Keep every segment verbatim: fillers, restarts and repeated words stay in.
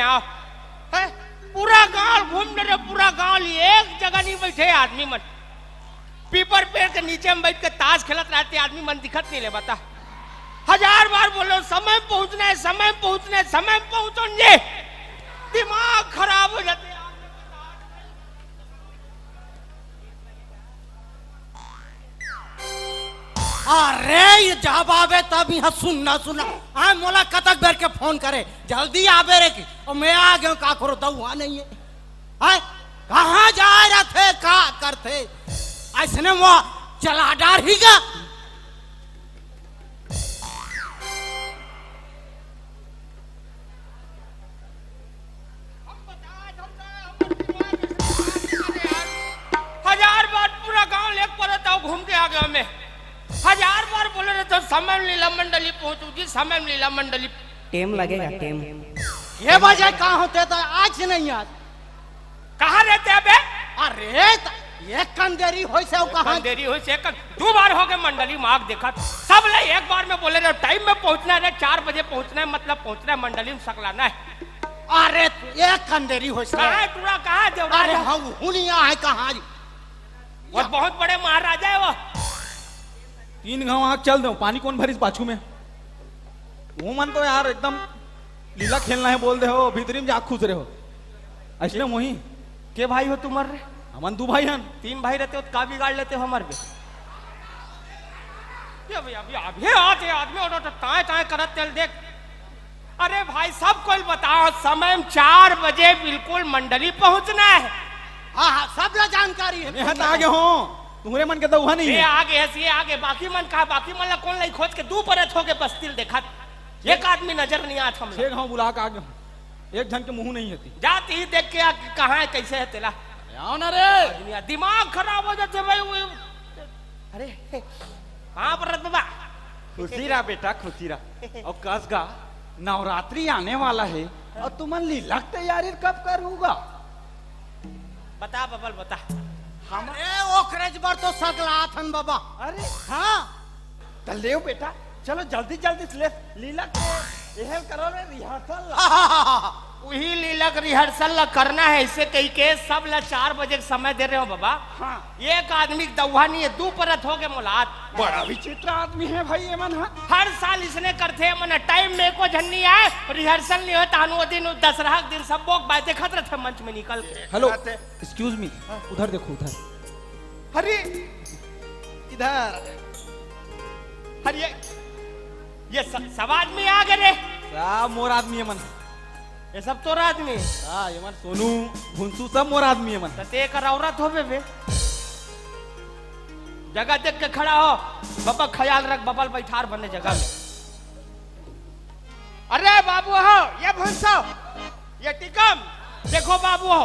आओ। हैं? पूरा गांव घूम डरे, पूरा गांव ली एक जगह नहीं बैठे आदमी मन। पीपर पेड़ के नीचे में बैठ के ताश खेलत रहते आदमी मन, दिखत नहीं ले बता। हजार बार बोलो, समय में पहुंचना है, समय में पहुंचना है, समय में पहुंचो जी। दिमाग खराब हो जाते हैं। अरे, ये जब आवे तब यहाँ सुनना, सुनना। हाँ, मोला कतक बेर के फोन करे, जल्दी आबे रे की। और मैं आ गया, का करो, दउहा नहीं है। हाँ, कहाँ जाए रथे, का करथे? ऐसने वो चला डारही का। हजार बार पूरा गांव लेके पड़े तो घूम के आ गया मैं। हजार बार बोले रहे तो समय में लीला मंडली पहुंचू जी, समय में लीला मंडली। टेम लगेगा, टेम। ये वजह का होते तो आज नहीं आज। कहाँ रहते अबे? अरे, त एक कन देरी होइस हे, अउ एक कहाँ? कन देरी होइस हे, एक कन, दू बार हो गए मंडली में आग देखत। सब ले एक बार में बोले रहे, टाइम में पहुंचना है रे, चार बजे पहुंचना है, मतलब पहुंचना है, मंडली में सकलाना है। अरे, एक कन देरी होइस हे। कहाँ है टूरा, कहाँ है देवराज? अरे, हम हुनिया है, कहाँ है? वो बहुत बड़े महाराजा है वो। तीन घाव आग चल दो, पानी कौन भरिस पाछू में? वो मन तो यार एकदम लीला खेलना है बोल दे हो, भीतरी में जा खुश रहे हो। ऐसने मोही। के भाई हो तुम्हार रे? हमन दू भाई हन। तीन भाई रहते हो तो का बिगाड़ लेते हो हमार बे? ये अभी, अभी, अभी आते आदमी और तो ताए, ताए करत तेल देख। अरे भाई, सब कोई बताओ, समय में चार बजे बिल्कुल मंडली पहुंचना है। हाँ, हाँ, सब ला जानकारी है। मैं हत आगे हूँ, तुम्हरे मन के दउहा नहीं ये है। आगे है, ये आगे, बाकी मन कहा, बाकी मन ला कौन लाई खोज के दू परत हो गए बस्तिल देखत। एक आदमी नजर नहीं आत हम छे लोग। गाँव बुला के आगे हूँ, एक झन के मुंह नहीं हती। जात ही देख के आ, कहाँ है, कैसे है तेला। आओ ना रे। दुनिया दिमाग खराब हो जाते भाई। वो, अरे, कहाँ पर रत बाबा? खुशी रहा बेटा, खुशी रहा। और कस गा, नवरात्रि आने वाला है और तुमन लीला के तैयारी कब करूगा? बता बबल, बता। हम अरे, ओकरेज बर तो सकलात हन बाबा। अरे। हाँ। त लेव बेटा, चलो जल्दी जल्दी से ले, लीला के एहल करो रे, रिहर्सल ला। वही लीला के रिहर्सल ला करना है, इसे कही के सब ला चार बजे के समय दे रहे हो बाबा। हाँ। एक आदमी के दउहा नहीं है, दू परत हो गए मुलात। बड़ा विचित्र आदमी है भाई ये मन, हाँ। हर साल इसने करथे ये मन, टाइम में एको झन नहीं आए, रिहर्सल नहीं होए, तहन वो दिन, दसरहा के दिन सब लोग बाय देखत रहते मंच में निकल के। हेलो, रहते। एक्सक्यूज मी, हाँ। उधर देखो, उधर। अरे, इधर। अरे, ये, ये स-, सब आदमी आ गए रे। सब मोर आदमी है मन। ये सब तोर आदमी? हाँ, ये मन सोनू, भुंसू सब मोर आदमी है मन। त ते एकर औरत होबे बे। जगह देख के खड़ा हो, बाबा ख्याल रख, बबल बैठार बने जगह में। अरे बाबू हो, ये भुंसो, ये टिकम, देखो बाबू हो,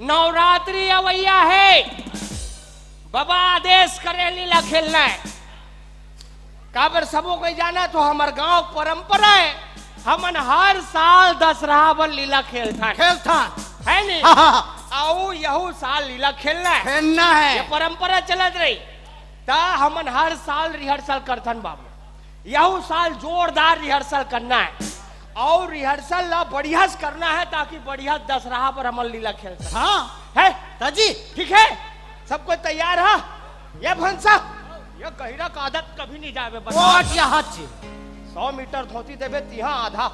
नवरात्रि अवैया है, बाबा आदेश करे लीला खेलना है। काबर सबो कोई जाना तो हमर गांव परंपरा है, हमन हर साल दसरहा बर लीला खेलथन। खेलथन। है नी? हाँ, हाँ, हाँ। अउ यहू साल लीला खेलना है। खेलना है। ये परंपरा चलत रही। त हमन हर साल रिहर्सल करथन बाबू। यहू साल जोरदार रिहर्सल करना है। अउ रिहर्सल ला बढ़िया से करना है ताकि बढ़िया दसरहा पर हमन लीला खेल सकें। हाँ। है? त जी। ठीक है? सब कोई तैयार है? ये भंसा, ये गहिरा का आदत कभी नहीं जावे बता। कोट या हाथ जी। सौ मीटर धोती देबे तिहा आधा।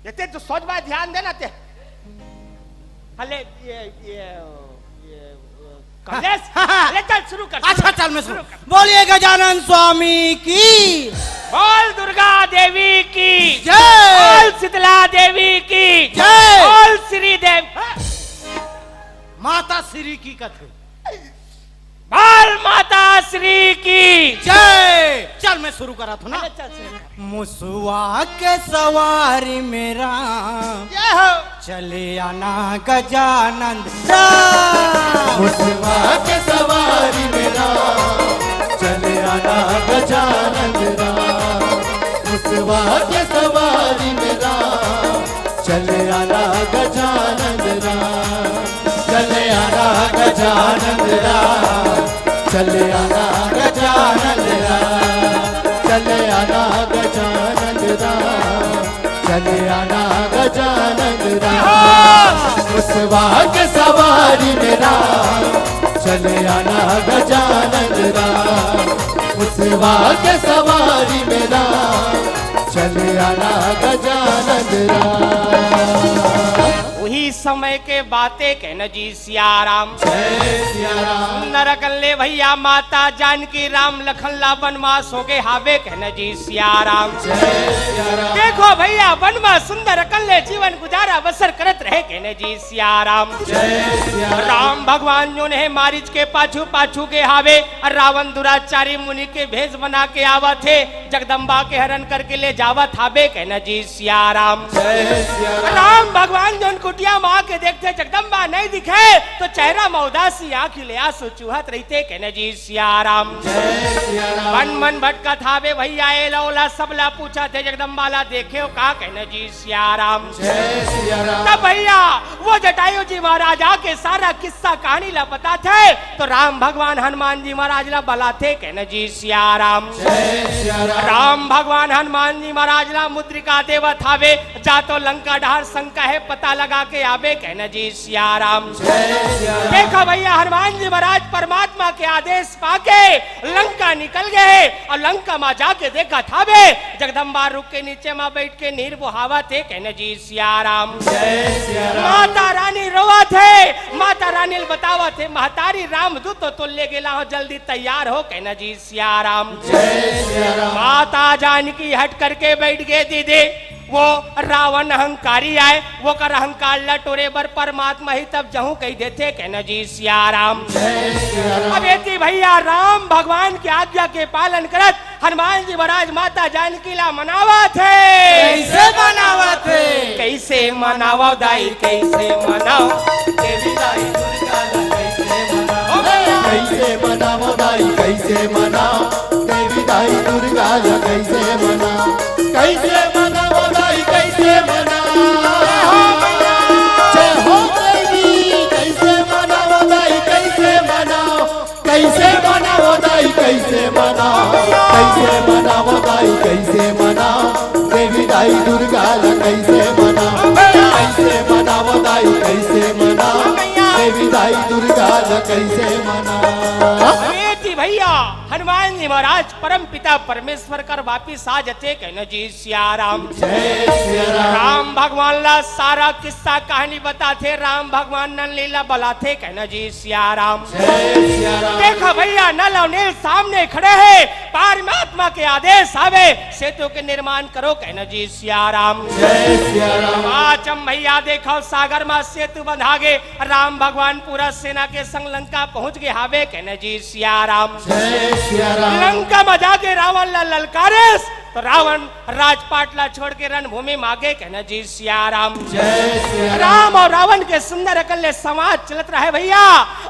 ये ते तो सोच बाय ध्यान देना ते। हले, ये, ये, ये, कमलेश, हाँ, हाँ। ले चल, शुरू कर, अच्छा, शुरू कर, चल, मैं शुरू शुरू कर। बोलिए गजानन स्वामी की। बोल दुर्गा देवी की। जय। बोल शीतला देवी की। जय। बोल श्री देव। माता श्री की कथे। बोल माता श्री की। जय। चल, मैं शुरू करा था ना। अरे, चल, शुरू कर। मुसवा के सवारी में राम, जय हो। चले आना गजानंद राम। मुसवा के सवारी में राम, चले आना गजानंद राम। मुसवा के सवारी में राम, चले आना गजानंद राम। चले आना गजानंद राम, चले आना गजानंद राम, चले आना गजानंद राम, चले मुसवा के सवारी में राम, चले आना गजानन राम। मुसवा के सवारी में राम, चले आना गजानन राम। उही समय के बाते कहिन जी सियाराम। जय सियाराम। सुंदर अकन ले भइया माता जानकी राम लखन ला बनवास होगे हावे कहिन जी सियाराम। जय सियाराम। देखो भइया, वन मा सुंदर अकन ले जीवन गुजारा बसर करत रहे कहिन जी सियाराम। जय सियाराम। राम भगवान जोन हे मारीच के पाछू पाछू गे हावे, अउ रावन दुराचारी मुनि के भेष बना के आवत हे, जगदम्बा के हरन करके ले जावत हावे कहिन जी सियाराम। जय सियाराम। राम भगवान जोन कुटिया मा आके देखथे जगदम्बा नइ दिखे, त चेहरा मा उदासी, आँखी ले आंसू चुहत रहिथे कहिन जी सियाराम। जय सियाराम। वन मा भटकत हावे भइया, एला ओला सबला पूछत हे, जगदम्बा ला देखेव का कहिन जी सियाराम। जय सियाराम। तब भइया वो जटायु जी महाराज आके सारा किस्सा कहानी ला बताथे, त राम भगवान हनुमान जी महाराज ला बलाथे कहिन जी सियाराम। जय सियाराम। राम भगवान हनुमान जी महाराज ला मुद्रिका देवत हावे, जा तो लंका डहर शंका हे, पता लगा के आबे कहिन जी सियाराम। जय सियाराम। देखो भइया, हनुमान जी महाराज परमात्मा के आदेश पाके लंका निकल गे हे अउ लंका मा जाके देखत हावे, जगदम्बा रुख के नीचे मा बइठ के नीर बोहावत हे कहिन जी सियाराम। जय सियाराम। माता रानी रोवत हे, माता रानी ल बतावत हे, महतारी रामदूत तो ले गेला हो, जल्दी तैयार हो कहिन जी सियाराम। जय सियाराम। माता जानकी हट करके बइठ गे दीदी, वो रावन अहंकारी आय, वोकर अहंकार ला टोरे बर परमात्मा ही तब जहूँ कहि देथे कहिन जी सियाराम। जय सियाराम। अब एती भइया राम भगवान के आज्ञा के पालन करत हनुमान जी महाराज माता जानकी ला मनावत हे। कइसे मनावत हे? कइसे मनावव दाई, कइसे मनावव? देवी दाई दुर्गा ला कइसे मनावव? कइसे मनावव दाई, कइसे मनावव? देवी दाई दुर्गा ला कइसे मनावव? कइसे मनावव दाई, कइसे मनावव? जय हो देवी, कइसे मनावव दाई, कइसे मनावव? कइसे मनावव दाई, कइसे मनावव? कइसे मनावव दाई, कइसे मनावव? देवी दाई दुर्गा ला कइसे मनावव? कइसे मनावव दाई, कइसे मनावव? देवी दाई दुर्गा ला कइसे मनावव? अरे जी भइया, हनुमान जी महाराज परम पिता परमेश्वर कर वापिस आ जथे कहिन जी सियाराम। जय सियाराम। राम भगवान ला सारा किस्सा कहानी बताथे, राम भगवान नल लीला बलाथे कहिन जी सियाराम। जय सियाराम। देखो भइया, नल अउ नील सामने खड़े हे, परमात्मा के आदेश आवे, सेतु के निर्माण करो कहिन जी सियाराम। जय सियाराम। पांचम भइया देखो, सागर मा सेतु बंधा गे, राम भगवान पूरा सेना के संग लंका पहुंच गे हावे कहिन जी सियाराम। जय सियाराम। लंका मा जाके रावन ला ललकारेस, त रावन राजपाट ला छोड़ के रणभूमि मा गे कहिन जी सियाराम। जय सियाराम। राम अउ रावन के सुंदर अकन ले संवाद चलत रहे भइया।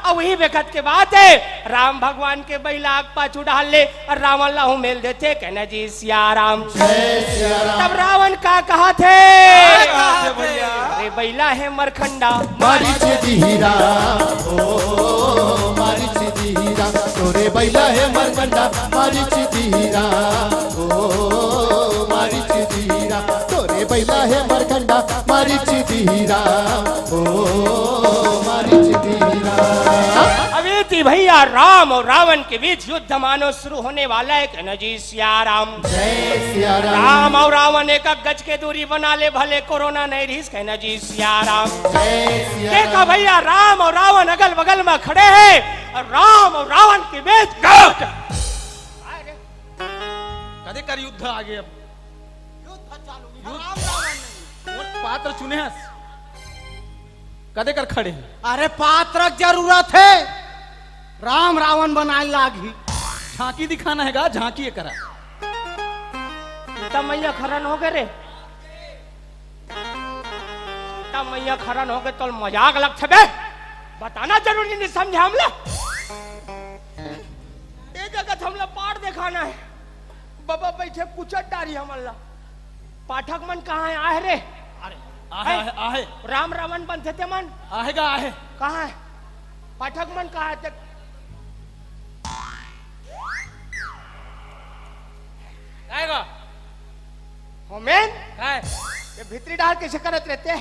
अउ उही बखत के बात हे, राम भगवान के बइला आग पाछू डाल ले अउ रावन ला हूँ मेल देथे कहिन जी सियाराम। जय सियाराम। तब रावन का कहत हे? का कहत हे भइया? अरे बइला हे मरखंडा। मारिच दिही राम, ओ, मारिच दिही राम, तोरे बइला हे मरखंडा, मारिच दिही राम, ओ, मारिच दिही राम, तोरे बइला हे मरखंडा, मारिच दिही राम, ओ, मारिच दिही राम। अबे ती भइया, राम अउ रावन के बीच युद्ध मानो शुरू होने वाला हे कहिन जी सियाराम। जय सियाराम। राम अउ रावन एक गज के दूरी बना ले, भले कोरोना नइ रिहिस कहिन जी सियाराम। जय सियाराम। देखो भइया, राम अउ रावन अगल बगल मा खड़े हे अउ राम अउ रावन के बीच युद्ध। कदे कर युद्ध आगे अब? युद्ध चालू हे, राम रावन नहीं। कोन पात्र चुने हस? कदे कर खड़े हे? अरे पात्र के जरूरत हे, राम रावन बनाए लागही। झांकी दिखाना हे गा, झांकी एकरा। सीता मइया खरन होगे रे। सीता मइया खरन होगे, तोल मजाक लगथे बे। बताना जरूरी नइ समझे हमला। एक जगह हमला पार देखाना हे। बबा बइठे कुचर डारी हमन ला। पाठक मन कहाँ हे? आहे रे। अरे, आहे, हे? आहे, आहे। राम रावन बनथे ते मन। आहे गा, आहे। कहाँ हे? पाठक मन कहाँ हे ते? काय गा? होमेन? काय? ये भीतरी डाल के शकरत रहते।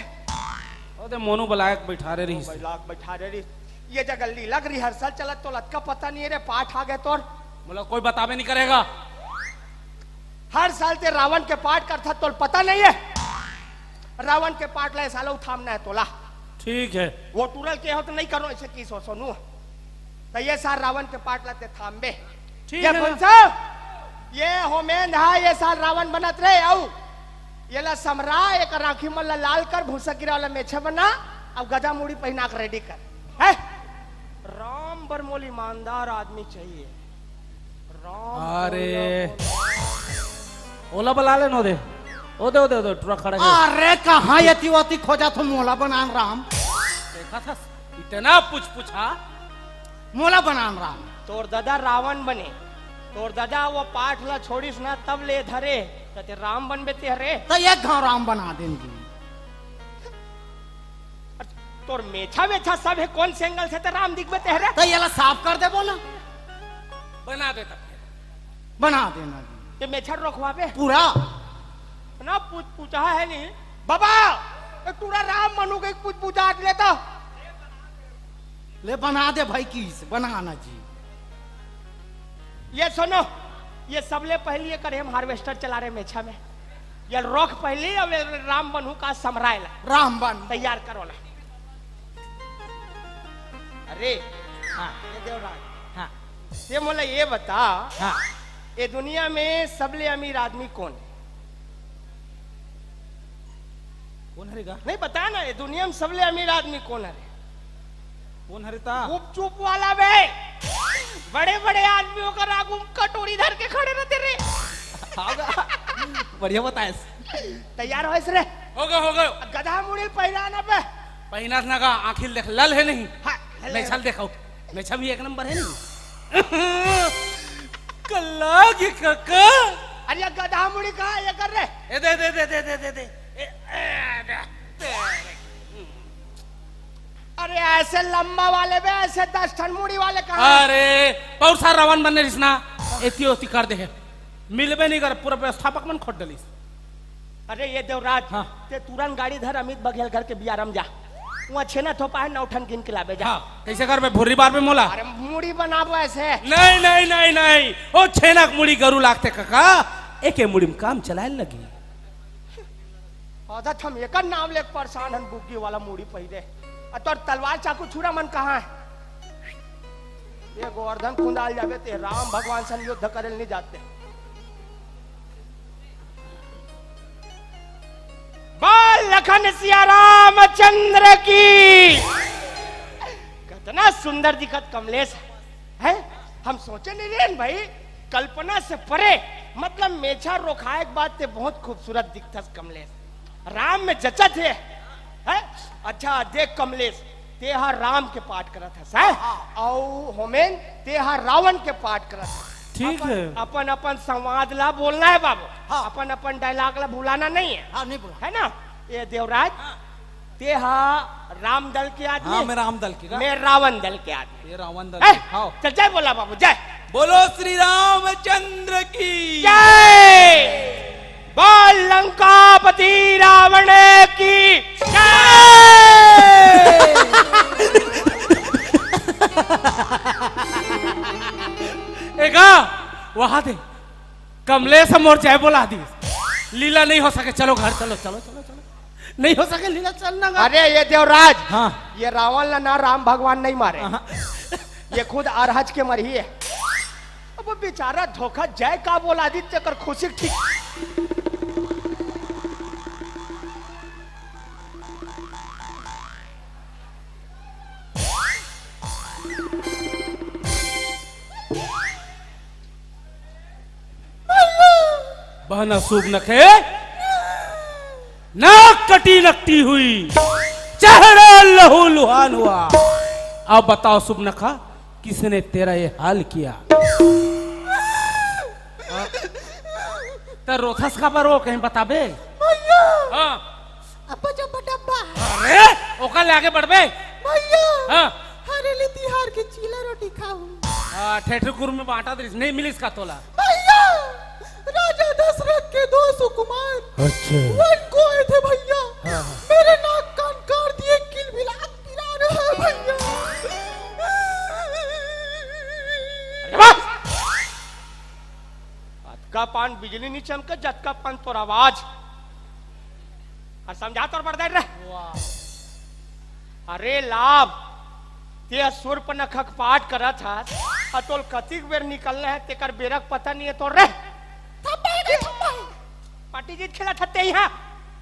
ओ दे मोनू बलायक बैठा रे रहिस। बलायक बैठा रे रहिस। ये जगह लीला के rehearsal चलत, तोला अतका पता नहीं है रे, पाठ आ गए तोर। मोला कोई बताबे नहीं करेगा। हर साल ते रावण के पाठ करथा, तोला पता नहीं है? रावण के पाठ ला ए साल थामना है तोला। ठीक है। वो टूरा ल केहे हों त नहीं करों ऐसे किस हो सोनू। त ये साल रावण के पाठ ला ते थामबे। ठीक ये है ना? फुनसो, ये होमेंद हा, ये साल रावण बनत रे, अउ ये ला समरा, एकर आँखी मन ला लाल कर, भूसा गिरा वाला मेछा बना, अब गधा मुड़ी पहिना के ready कर। है? राम बर मोला ईमानदार आदमी चाहिए। राम अरे। बोला। ओला बला ले न ओ दे। ओ दे, ओ दे, ओ दे, टूरा खड़ा है। अरे, कहाँ एती ओती खोजथस मोला बनान राम? देखथस, इतना पूछ पूछा। मोला बनान राम। तोर ददा रावण बने, तोर ददा वो पाठ ला छोड़िस ना, तब ले धरे, त ते राम बनबे ते हरे। त एक घांव राम बना देन जी। तोर मेछा वेछा सब हे, कोन से angle से ते राम दिखबे ते हरे? त एला साफ कर देबो ना। बना दे तब। बना देना जी। ये मेछा रोखवाबे? पूरा। ना पूछ पूछा है नहीं। बाबा, ए टूरा राम बनहूं कहिके पूछ पूछा आज लेता। ले बना दे भाई, किस बनाना जी। ये सुनो, ये सबले पहली ये करे हम harvester चला रहे मेछा में। ये रोख पहली, अब ये राम बनहूं का समराय ला। राम बन। तैयार करो ला। अरे, हाँ। ये देवराज। हाँ। ये मोला ये बता, हाँ। ये दुनिया में सबले अमीर आदमी कौन है? कौन हरे गा? नहीं, बता ना, ये दुनिया में सबले अमीर आदमी कौन हरे? कौन हरे ता? गुपचुप वाला बे। बड़े बड़े आदमी ओकर आगू में कटोरी धर के खड़े रहते रे। हाँ गा। बढ़िया बताएस। तैयार होइस रे? हो गयो, हो गयो। गधा मुड़ी पहिराना बे। पहिनास ना गा, आँखी ल देख, लल है नहीं। हाँ, लल है। मेछा ल देखाओ। मेछा भी एक नंबर है नहीं। कल्ला के काका। अरे ये गधा मुड़ी कहाँ ये कर रे? ए दे, दे, दे, दे, दे, दे, दे। ए, ए, दे, दे। अरे ऐसे लंबा वाले बे, ऐसे दस ठन मुड़ी वाले कहाँ? अरे, पौर साल रावण बने रहिस ना, एती ओती कर दे हे। मिलबे नहीं कर, पूरा व्यवस्थापक मन खोट डलिस। अरे ये देवराज, हाँ। ते तुरंत गाड़ी धर, अमित बघेल घर के बियारा म जा। वहाँ छेना थोपा है, नौ ठन गिन के लाबे जा। हाँ, कैसे करबे? भुर्री बारबे मोला? अरे मुड़ी बनाबो ऐसे। नहीं, नहीं, नहीं, नहीं। ओ छेना के मुड़ी गरु लागथे काका, एके मुड़ी में काम चलाए लगी। आदत हम एकर नाम लेके परेशान हन, बुग्गी वाला मुड़ी पहिरे। आ तोर तलवार चाकू छुरा मन कहाँ है? ये गोवर्धन कुंदाल जाबे ते राम भगवान सन युद्ध करे ल नहीं जाते। बोल लखन सिया रामचंद्र की। कितना सुंदर दिखत कमलेश है, हैं? हम सोचे नहीं रहे भाई, कल्पना से परे, मतलब मेछा रोखाए के बाद ते बहुत खूबसूरत दिखथस कमलेश। राम में जचत हे, हैं? अच्छा देख कमलेश, ते हा राम के पाठ करत हस, हैं? हाँ। अउ होमेन, ते हा रावण के पाठ करत हस। ठीक अपन, है। अपन, अपन संवाद ला बोलना है बाबू। हाँ। अपन, अपन dialogue ला भुलाना नहीं है। हाँ, नहीं भुला। है ना? ये देवराज, हाँ। ते हा राम दल के आदमी। हाँ, मैं राम दल के का? मैं रावण दल के आदमी। ये रावण दल ए, के, हाँ। चल जय बोला बाबू, जय। बोलो श्री रामचंद्र की। जय। बोल लंकापति रावण की जय। एगा, वहां दे, कमलेश मोर जय बोला दी। लीला नहीं हो सके, चलो घर चलो, चलो, चलो, चलो। नहीं हो सके लीला, चलना गा। अरे ये देवराज, हाँ। ये रावण ला ना राम भगवान नहीं मारे, हाँ। ये खुद अरहज के मरही है। अब वो बेचारा धोखा जय का बोला दी, तेकर खुशी ठीक। बहना सूब नखे, नाक कटी नकटी हुई, चेहरा लहू लुहान हुआ। अब बताओ सुबनखा, किसने तेरा ये हाल किया? त रोथस काबर ओ, कहीं बताबे? भैया! हाँ। अब्बा जब्बा डब्बा। अरे, ओकर ले आगे बढ़बे। भैया! हाँ। हरेली तिहार के चीला रोटी खाहूं। आ, ठेठरी कुरुमी बांटा दरिस, नहीं मिलिस का तोला? भैया! राजा दशरथ के दो सुकुमार अच्छा। वन को आए थे भैया। हाँ, हाँ। मेरे नाक कान काट दिए। पान बिजली नी चमके, जतका पान तोर आवाज। अउ समझा तोर बरदाई रे। अरे लाभ, ते सूर्पनखा के पाठ करत हस, अउ तोल कतिक बेर निकलना हे, तेकर बेरा के पता नहीं हे तोर रे। थप्पा हे, थप्पा हे। पाटी जीत खेलत हस ते इहाँ।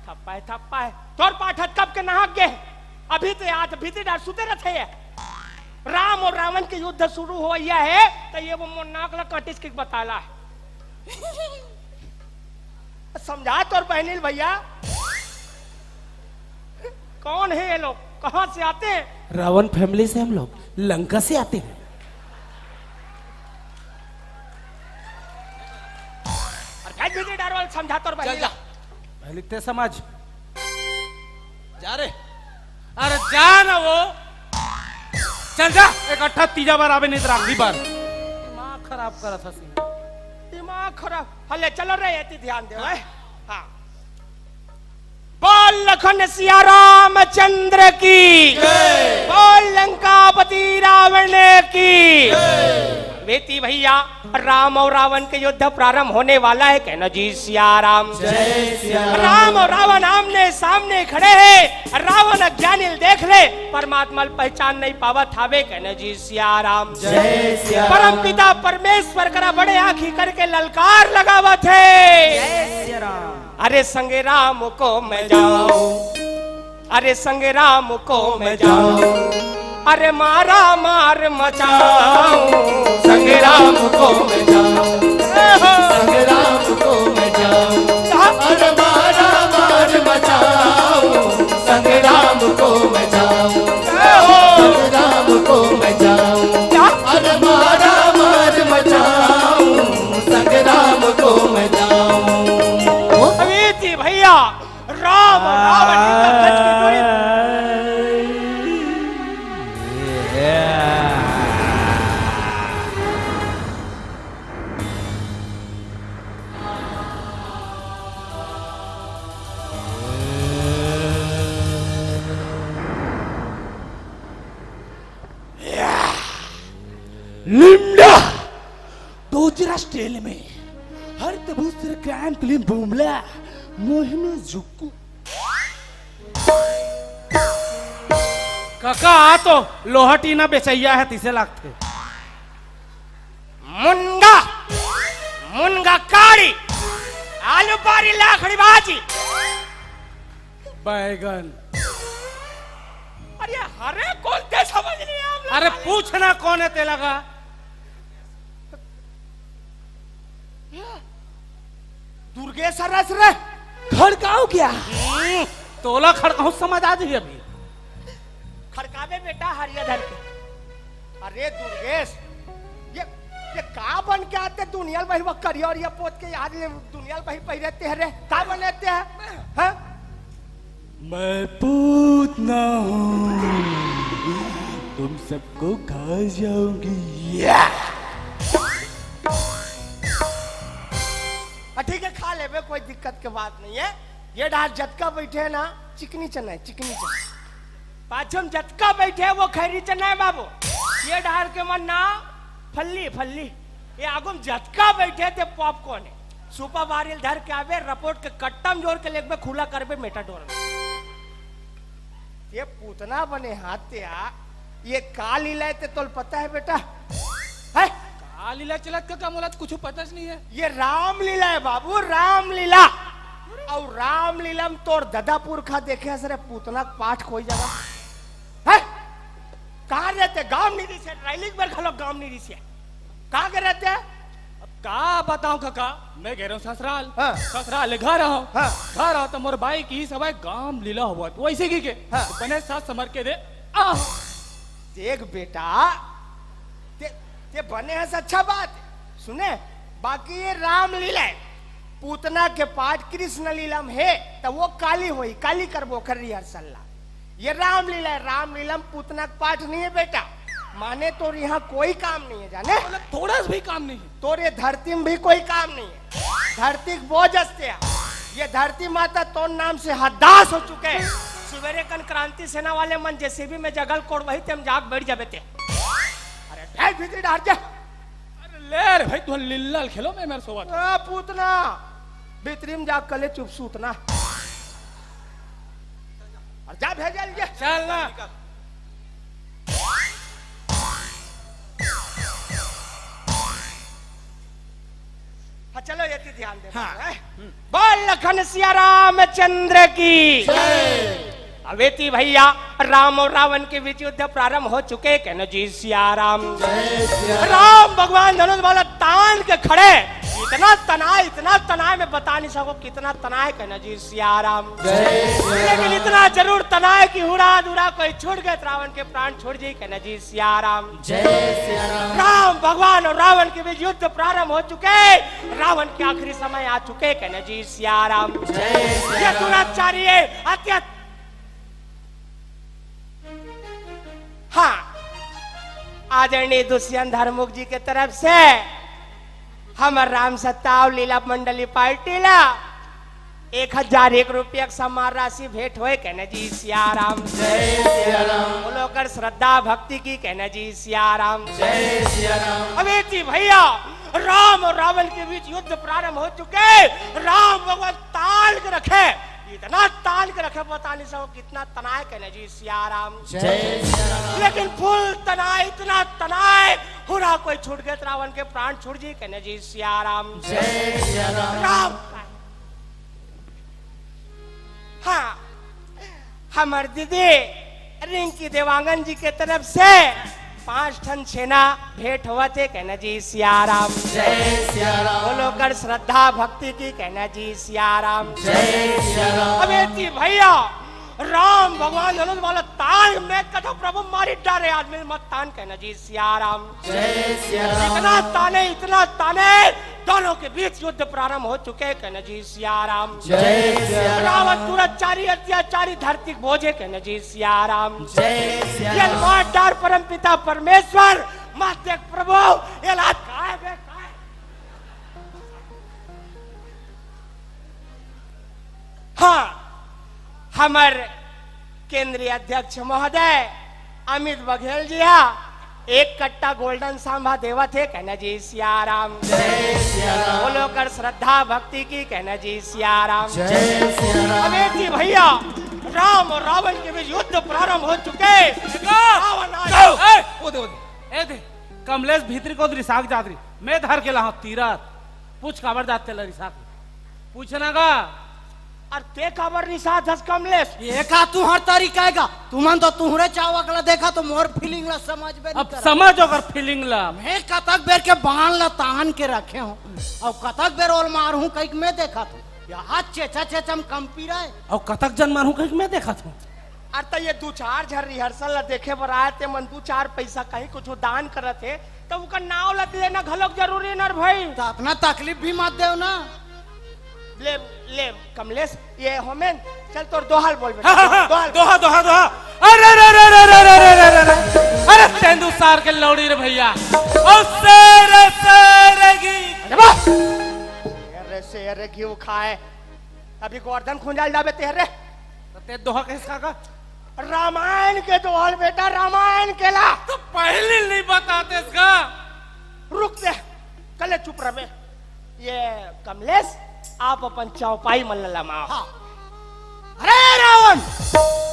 थप्पा हे, थप्पा हे। तोर पाठ हत कब के नहाक गे हे। अभी ते आज भीतरी डार सुते रथे ये। राम अउ रावण के युद्ध शुरू होइया हे, त ये वो मोर नाक ला काटिस के बताला हे। समझा तोर बहनी ल भैया, कौन है ये लोग, कहाँ से आते हैं? रावण family से हम लोग, लंका से आते हैं। अरे भेज दीजिए डार वाले, समझा तोर बहनी चल जा। ला। पहले ते समझ। जा रे। अरे जा ना वो। चल जा, इकट्ठा तीजा बार आबे, नहीं तो आखिरी बार। दिमाग खराब करत हस। दिमाग खराब। हले चलो रे, एती ध्यान दे, हाँ। हाँ। बोल लखन सिया रामचंद्र की। जय। बोल लंकापति रावण की। जय। बेटी भैया, राम और रावण के युद्ध प्रारंभ होने वाला है, कहना जी सिया राम। जय सिया राम। राम और रावण आमने सामने खड़े हैं। रावण अज्ञानी ल देख ले, परमात्मा ल पहचान नहीं पावत हावे, कहना जी सिया राम। जय सिया राम। परम पिता परमेश्वर करा बड़े आंखी करके ललकार लगावत हे। जय सिया राम। अरे संगे राम को मैं जाऊं, अरे संगे राम को मैं जाऊं, अरे मारा मार मचाऊं। संगे राम को मैं जाऊं, संगे राम को मैं जाऊं, अरे मारा मार मचाऊं। संगे राम को मैं जाऊं, संगे राम को मैं जाऊं, अरे मारा मार मचाऊं। संगे राम को मैं जाऊं। अबे जी भैया, राम, रावण, इनका गज की दूरी। लिमडा डोजरा style में हर तबूसर क्रैम क्लीम बूमला मोहन जुक्कू। काका, आ तो लोहा टीना बेचैया हे, तिसे लागथे। मुनगा, मुनगा काड़ी, आलू पारी लाखड़ी भाजी। बैगन। अरे हरे कोन ते समझ नहीं आया। अरे पूछना कोन हे ते लगा। दुर्गेश रस रे। खड़काओ क्या? हम्म, तोला खड़काओ समझ आ जाही अभी। खड़कावे बेटा हरिया धर के। अरे दुर्गेश, ये, ये का बन के आते दुनिया ल बही वो करिया और ये पोत के यार ये दुनिया ल बही पहिरे ते रे। का बने ते हे? हाँ? मैं पूतना हूँ, तुम सबको खा जाऊंगी। या! हाँ, ठीक है, खा लेबे, कोई दिक्कत के बात नहीं है। ये डार जतका बैठे है ना, चिकनी चना है, चिकनी चना। पाछम जतका बैठे है, वो खैरी चना है बाबू। ये डार के मन ना, फल्ली, फल्ली। ये आगुम जतका बैठे ते popcorn है। सुपा बारिल धर के आबे, रपोट के कट्टम जोर के लेगबे, खुला करबे मेटाडोर में। ये पूतना बने हाथ ते आ, ये का लीला है ते तोल पता है बेटा? है? का लीला चलत का, का मोला तो कुछ पता नहीं है। ये रामलीला है बाबू, रामलीला। और रामलीला में तोर ददा पुरखा देखे हस रे पूतना के पाठ कोई जगह है? कहाँ रहते? गाँव नहीं रिसे, रैली के बेर घलो गाँव नहीं रिसे। कहाँ के रहते? अब का बताऊं काका, मैं गे रहेंव ससुराल। हाँ। ससुराल ले घर आएंव। हाँ। घर आएंव त मोर बाई कहिस हवय गाम लीला होवत, वइसे कहिके। हाँ। बने सास समर के दे। आह। देख बेटा, ते, ते बने हस अच्छा बात। सुने, बाकी ये रामलीला है, पूतना के पाठ कृष्ण लीला में है, त वो काली होही, काली करबो ओकर rehearsal ला। ये रामलीला है, रामलीला में पूतना के पाठ नहीं है बेटा। माने तोर यहाँ कोई काम नहीं है, जाने? मतलब थोड़ा सा भी काम नहीं है। तोर ये धरती में भी कोई काम नहीं है। धरती के बोझ हस ते। ये धरती माता तोर नाम से हदास हो चुके हैं। सुबेरे कन क्रांति सेना वाले मन JCB में जगह ल कोड़वाही ते हम जाग बैठ जाबे ते। अरे ढाई भीतरी डार जा। अरे ए रे भाई, तुहन लीला खेलो में मेरे सोवत। ए पूतना, भीतरी में जा कले चुप सूतना। अउ जा भेजल के। चल ना। हाँ, चलो, एती ध्यान दे। हाँ। हैं? बोल लखन सिया रामचंद्र की। जय। अब एती भैया, राम अउ रावन के बीच युद्ध प्रारंभ हो चुके, कहे न जी सिया राम। जय सिया राम। राम भगवान धनुष बाण तान के खड़े, इतना तनाय, इतना तनाय, मैं बता नहीं सकूं कितना तनाय, कहे न जी सिया राम। जय सिया राम। लेकिन इतना जरूर तनाय कि हुरा दुरा कोई छूट गए त रावन के प्राण छूट जाई, कहे न जी सिया राम। जय सिया राम। राम भगवान अउ रावन के बीच युद्ध प्रारंभ हो चुके, रावन के आखिरी समय आ चुके, कहे न जी सिया राम। जय सिया ये राम। दुराचारी है, अत्या-, हाँ, आदरणीय दुष्यंत धर्मुक जी के तरफ से हमर राम सत्ता अउ लीला मंडली पार्टी ला एक हजार एक रुपया के सम्मान राशि भेंट होय, कहे न जी सिया राम। जय सिया राम। बोलो कर श्रद्धा भक्ति की, कहे न जी सिया राम। जय सिया राम। अब एती भैया, राम अउ रावन के बीच युद्ध प्रारंभ हो चुके, राम भगवान तान के रखे, इतना तान के रखे, बता नहीं सको कितना तनाय, कहे न जी सिया राम। जय सिया राम। लेकिन फुल तनाय, इतना तनाय, हुरा कोई छूट गए त रावन के प्राण छूट जाई, कहे न जी सिया राम। जय सिया राम। राम। हाँ, हमर दीदी रिंकी देवांगन जी के तरफ से पांच ठन छेना भेंट होवत हे, कहे न जी सिया राम। जय सिया राम। बोलो कर श्रद्धा भक्ति की, कहे न जी सिया राम। जय सिया राम। अब एती भैया, राम भगवान धनुष बाण तान, मैं कथों प्रभु मारी डारे आदमी मत तान, कहे न जी सिया राम। जय सिया राम। इतना ताने, इतना ताने, दोनों के बीच युद्ध प्रारंभ हो चुके, कहे न जी सिया राम। जय सिया राम। रावन दुराचारी अत्याचारी धरती के बोझे, कहे न जी सिया राम। जय सिया ये राम। मार डार परम पिता परमेश्वर, मत देख प्रभु, ये लात काय बे काय। हाँ, हमर केंद्रीय अध्यक्ष महोदय अमित बघेल जी हा एक कट्टा गोल्डन सांभा देवत हे, कहे न जी सिया राम। जय सिया राम। बोलो कर श्रद्धा भक्ति की, कहे न जी सिया राम। जय सिया राम। अब एती भैया, राम अउ रावन के बीच युद्ध प्रारंभ हो चुके। देखो। रावन आ तो, ए, ओ दे, ओ दे। ए दे, कमलेश भीतरी कोती रिसाके जात रही, मैं धर के लाहूं तीरथ। पूछ काबर जात तेला रिसाके। पूछना गा। अरे ते काबर रिसात हस कमलेश? ये का तुंहर तरीका हे गा? तुमन तो तुंहरे चावक ला देखा तो मोर feeling ला समझबे नहीं अब करत। समझ ओकर feeling ला। मैं कतक बेर के बाण ला तान के रखे हूँ, अउ कतक बेर ओला मारहूँ कहिके मैं देखत हूँ। ये हाथ चेचा चेचा म कंपी रहे। अउ कतक जन मारहूँ कहिके मैं देखत हूँ। अरे त ये दू चार झन rehearsal ला देखे बर आए, ते मन दू चार पैसा कहीं कुछ दान करत हे, त ओकर नाव ला लेना घलोक जरूरी न रे भाई। त अतना तकलीफ भी मत देव ना। ले, ले, कमलेश, ये होमेन, चल तोर दोहा ल बोल बेटा, हाँ, हाँ, हाँ, दोहा ल बोल। दोहा, दोहा, दोहा। अरे, अरे, अरे, अरे, अरे, तेंदू सार के लौड़ी रे भैया। ओ शेर, शेर की। अरे वाह। शेर, शेर घी खाए। अभी गोरधन खुंजाल जाबे तेरे। त ते दोहा कहिस का का? रामायण के दोहा ल बेटा, रामायण के ला। त पहिली नहीं बतातेस का? रुक दे, कले चुप रहे। ये कमलेश, आप अपन चौपाई मन ला लमाओ। हाँ। अरे रावण,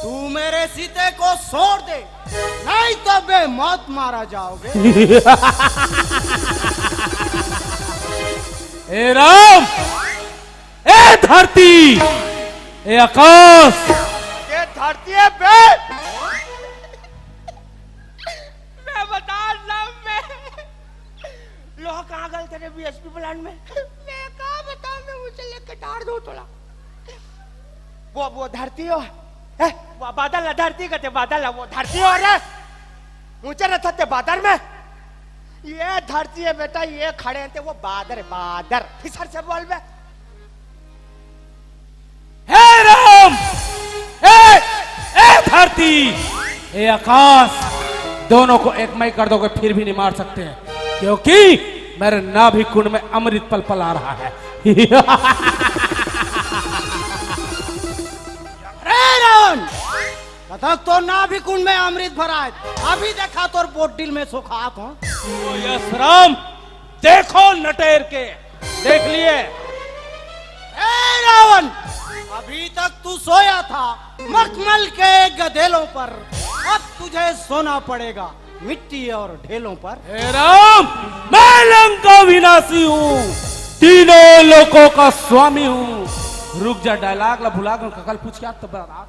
तू मेरे सीते को छोड़ दे, नहीं तो बेमौत मारा जाओगे। ए राम, ए धरती, ए आकाश। ये धरती हे बे। मैं बता ना, मैं लोहा कहाँ गल तेरे BSP plant में? मैं कहाँ बता, मैं उसे लेके डार दूँ तोला। वो, वो धरती हो, ए, वो बादल ला धरती कहते, बादल ला वो धरती हो रे। ऊंचे रहता ते बादल में। ये धरती हे बेटा, ये खड़े हे ते वो बादर, बादर। फिसर से बोल बे। हे राम, ए, ए धरती, ए आकाश, दोनों को एक मई कर दोगे फिर भी नहीं मार सकते हैं, क्योंकि मेरे नाभि कुंड में अमृत पल पल आ रहा है। अरे रावण, कतक तोर नाभि कुंड में अमृत भराए, अभी देखा तोर बोतल में सुखात हो। ओ यस राम, देखो नटेर के, देख लिए। ए रावण, अभी तक तू सोया था मखमल के गदेलों पर, अब तुझे सोना पड़ेगा मिट्टी और ढेलों पर। हे राम, मैं लंका विनाशी हूँ, तीनों लोकों का स्वामी हूँ। रुक जा, डायलॉग ला भुला गए, ककल पूछ के आ तो बता।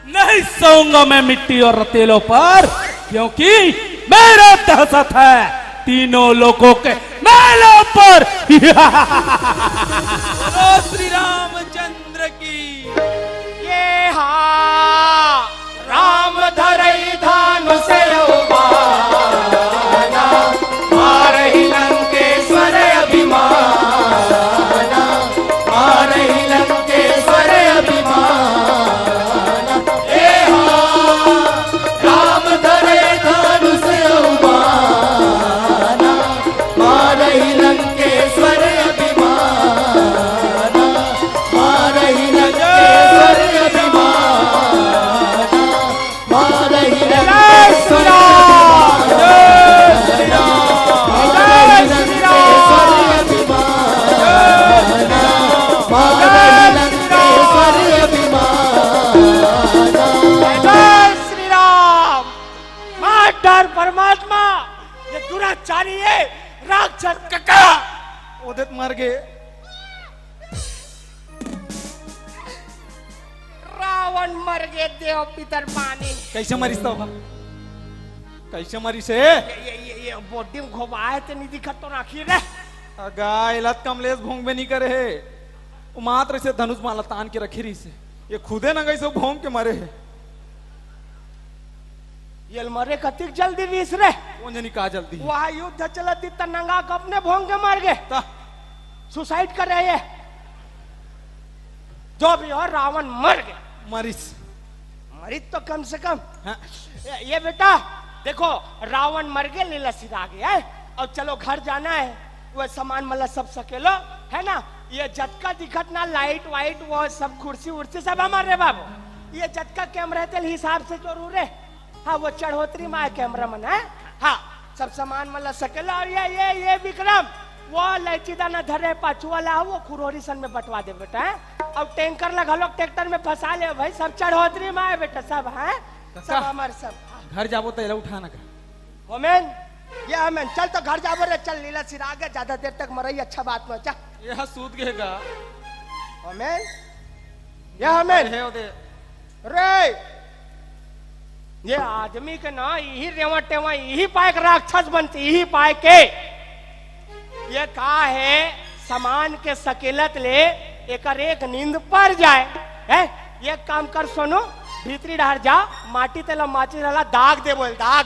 नहीं सोऊंगा मैं मिट्टी और रतेलों पर, क्योंकि मेरा दहशत है तीनों लोकों के मेलों पर। बोलो श्री रामचंद्र की। ये हा राम धरई धानुष उबाना, मारही लंकेश्वर अभिमाना, मारही लंकेश्वर अभिमाना। ए हा राम धरई धानुष उबाना, मारही लंकेश्वर अभिमाना, मारही लंकेश्वर अभिमाना, मारही लंकेश्वर अभिमाना, मारही लंकेश्वर अभिमाना, मारही लंकेश्वर अभिमाना। जय श्री राम। मार डार परमात्मा, ये दुराचारी है, राक्षस। कका, ओदे त मर गे। रावण मर गे, देव पितर पानी। कैसे मरिस तो? कैसे मरिस हे? ये, ये, ये, ये body में घोबाए ते नहीं दिखत तो राखी रे। अगा, एला त कमलेश भोंगबे नहीं करे हे। वो मात्र से धनुष माला तान के रखे रहिस हे। ये खुदे नंगई से भोंग के मरे हे। ये मरे कतिक जल्दी रहिस रे। कौन जनी का जल्दी? वहाँ युद्ध चलत दिस त नंगा के अपने भोंग के मर गे। ता? Suicide कर रहे हैं। जो भी हो, रावण मर गे। मरिस। मरिस तो कम से कम। हाँ। ये, ये बेटा, देखो, रावण मर गे, लीला सिरा गे, है? अब चलो घर जाना है, वो सामान मला सब सकेलो, है ना? ये जतका दिखत ना, light वाइट, वो सब कुर्सी उर्सी सब हमारे बाबू। ये जतका camera हे तेला हिसाब से जोरू रे। हाँ, वो चढ़ोतरी माय camera मन है। हाँ, सब सामान मला सकेलो। और ये, ये, ये विक्रम, वो लैची दाना धरे पाछू वाला है, वो खुरोरी सन में बंटवा दे बेटा, है? और tanker ला घलोक tractor में फंसा ले भाई, सब चढ़ोतरी माय बेटा, सब है, सब कका, हमारे सब। घर जाबो तो एला उठाना का? होमेन, ये होमेन, चल तो घर जाबो रे, चल, लीला सिरा गे, ज्यादा देर तक मरई अच्छा बात नहीं, चल। ये सूत गे का? होमेन, ये होमेन। हे ओदे। रे, ये आदमी के ना, यही रेवा टेवा, यही पाए के राक्षस बनते, यही पाए के। ये का है, सामान के सकेलत ले एकर एक नींद पर जाए, है? ये काम कर सोनू, भीतरी डहर जा, माटी तेला माचिस वाला दाग दे बोल, दाग।